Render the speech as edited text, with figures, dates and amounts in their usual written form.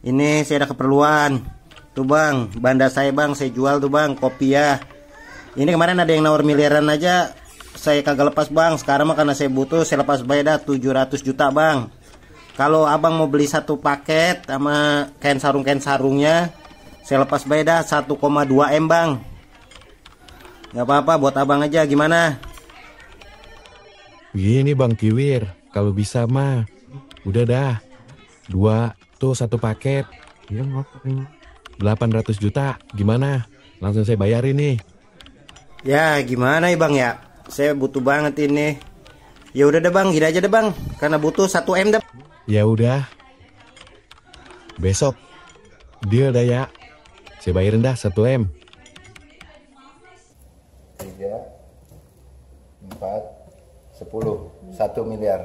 Ini saya ada keperluan. Tuh bang, banda saya bang, saya jual tuh bang, kopi ya. Ini kemarin ada yang nawar miliaran aja, saya kagak lepas bang. Sekarang mah karena saya butuh, saya lepas bayar dah 700 juta bang. Kalau abang mau beli satu paket sama kain sarungnya, saya lepas bayar dah 1,2 M bang. Gak apa-apa, buat abang aja, gimana? Gini Bang Kiwir, kalau bisa mah udah dah. Dua tuh satu paket. 800 juta, gimana? Langsung saya bayarin nih. Ya gimana ya bang ya, saya butuh banget ini. Ya udah deh bang, gini aja deh bang, karena butuh 1 M deh. Ya udah. Besok deal dah ya. Saya bayarin dah 1 M. 3, 4, 10, 1 miliar.